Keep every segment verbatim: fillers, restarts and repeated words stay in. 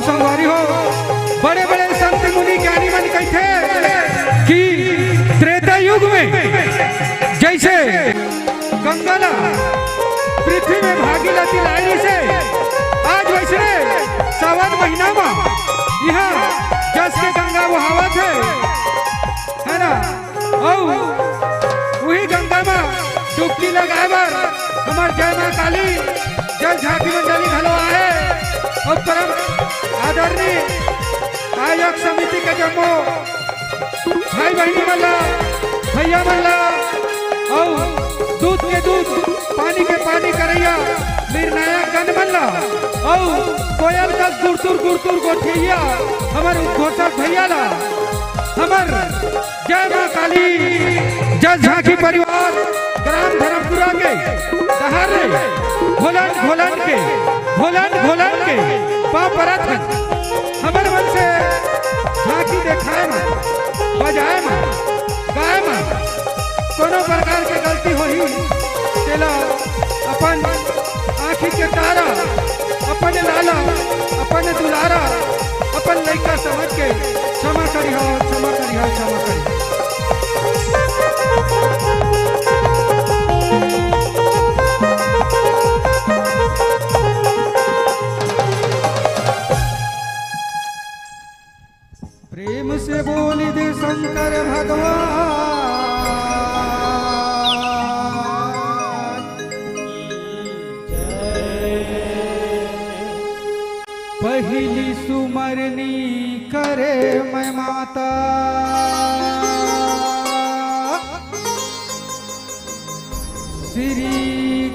संगवारी हो, बड़े बड़े संत मुनि ज्ञानी मन कहिथे कि त्रेता युग में जैसे गंगा ला पृथ्वी में भागीरथी लाय रिहिसे, आज वैसने सावन महीना मा इहाँ जस के गंगा बहावत हे, है ना? अउ उही गंगा मा डुबकी लगाय बर हमर जय माँ काली जल झांकी मंडली घलो आहे। अउ परम आदरणीय आयोजक समिति के जम्मो भाई बहिनी मन ला, भैया मन ला, अउ दूध के दूध, पानी के पानी करइया निर्णायक गण मन ला, अउ कोयल कस गुरतुर गुरतुर गोठिया हमर उद्घोषक भैया ला, हमर जय माँ काली जल झांकी परिवार ग्राम धर्मपुरा के डहर ले घोलन घोलन के, घोलन घोलन के पाँव परत हन। हमर मन से झांकी देखाय मा, बजाय मा, गाय मा कोनो प्रकार के गलती होही, तेला अपन आँखी के तारा, अपन लाला, अपन दुलारा, अपन लइका समझ के क्षमा करिहा, क्षमा करिहा, क्षमा करिहा। प्रेम से बोल दे शंकर भगवान की जय। पहिली सुमरनी करे मैं माता, श्री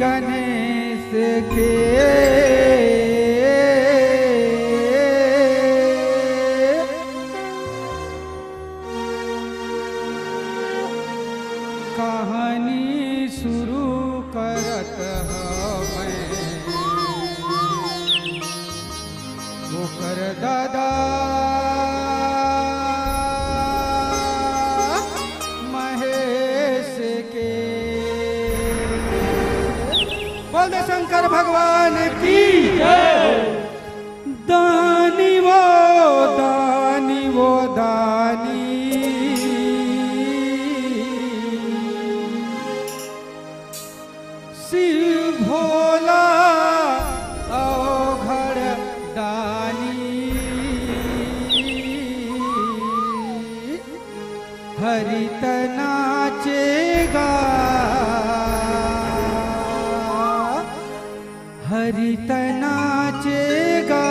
गणेश के। कहानी शुरू करत हवं मैं ओकर दादा महेश के। बोल दे शंकर भगवान की जय। दानी वो, दानी वो, दानी। शिव भोला अवघड़ दानी। हरि त नाचेगा, हरि त नाचेगा।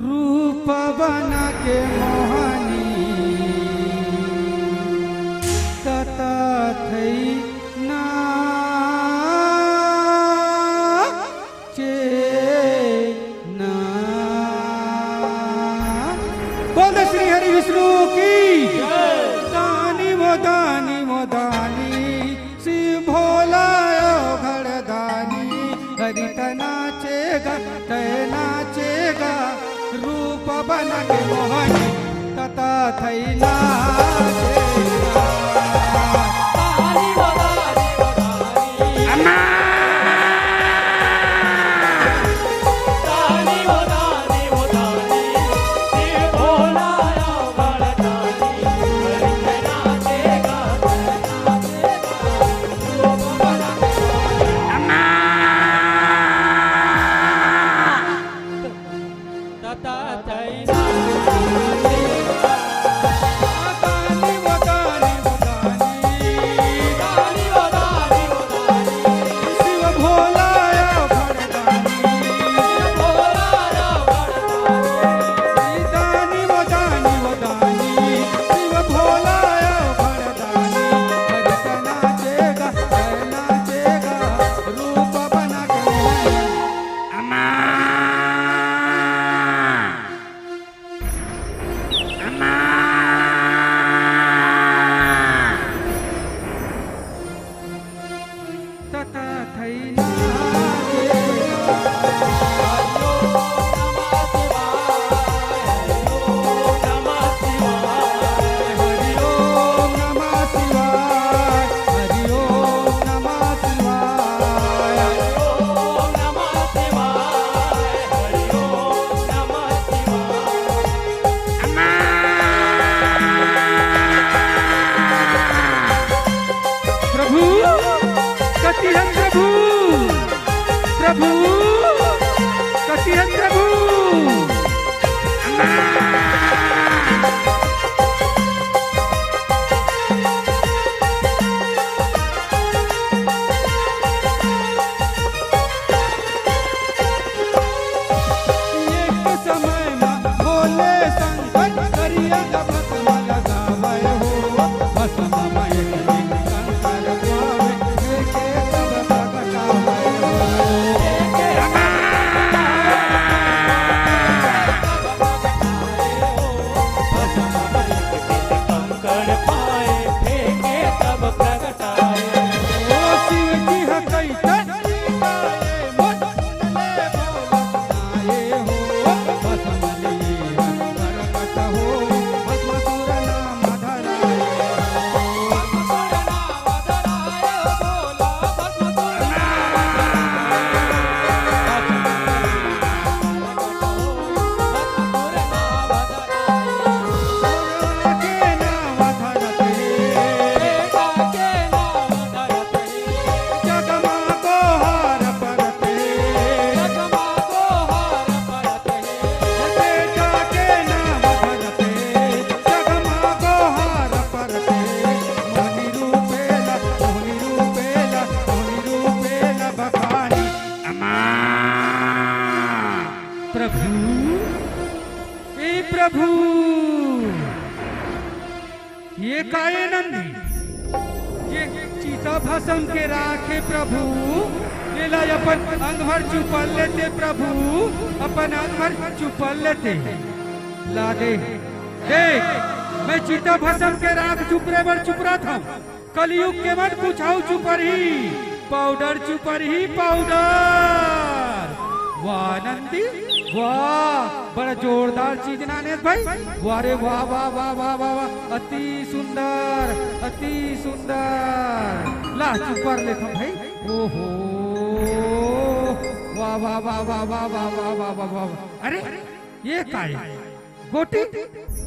रूप बना के मोहनी, तता थई ना चेना। बोल दे श्री हरि विष्णु की। दानी वो दानी वो दानी, शिव भोला अवघड़ दानी। हरि त नाचेगा, तै नाचेगा, रूप बना के मोहनी, तता थई नाचेगा। प्रभु, ए प्रभु, ये का ए नंदी? ये चिता भसम के राख हे प्रभु, एला अपन अंग भर चुपर लेते प्रभु, अपन अंग भर चुपर लेते। ला दे, देख, मैं चिता भसम के राख चुपरे बर चुपरत हंव। कलयुग के मन कुछऊ चुपरही, पाउडर चुपरही, पाउडर। वाह नंदी, वाह, बड़ा जोरदार चीज लाने हस भाई। वाह रे वाह, वाह, वाह, वाह, वाह, वाह, अति सुंदर, अति सुंदर। ला चुपर लेथंव भाई। ओहो, वाह, वाह, वाह। अरे, ये का हे? गोटी,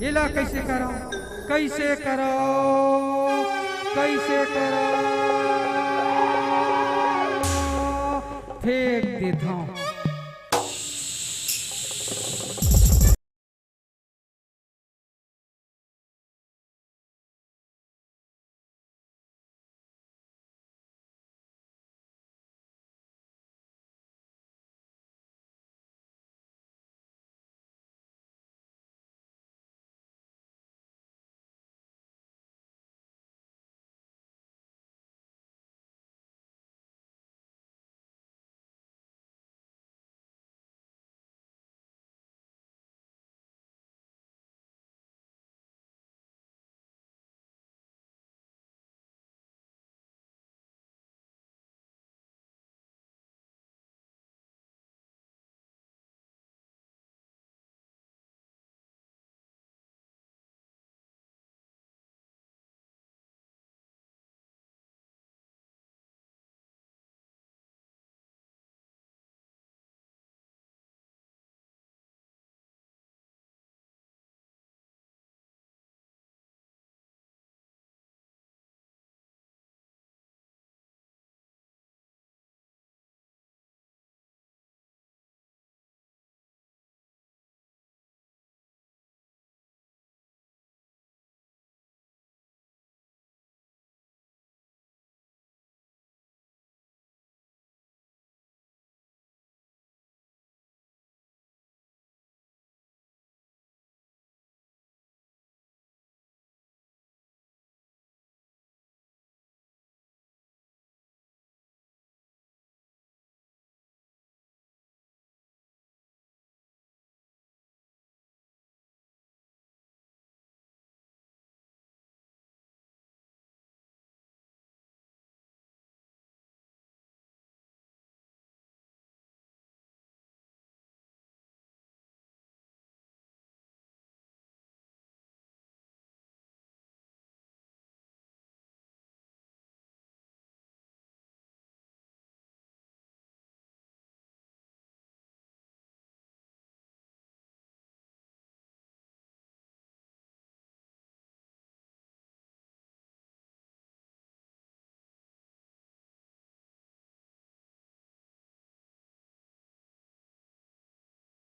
एला कइसे करंव? कइसे करंव? कइसे करंव? फेंक देथंव।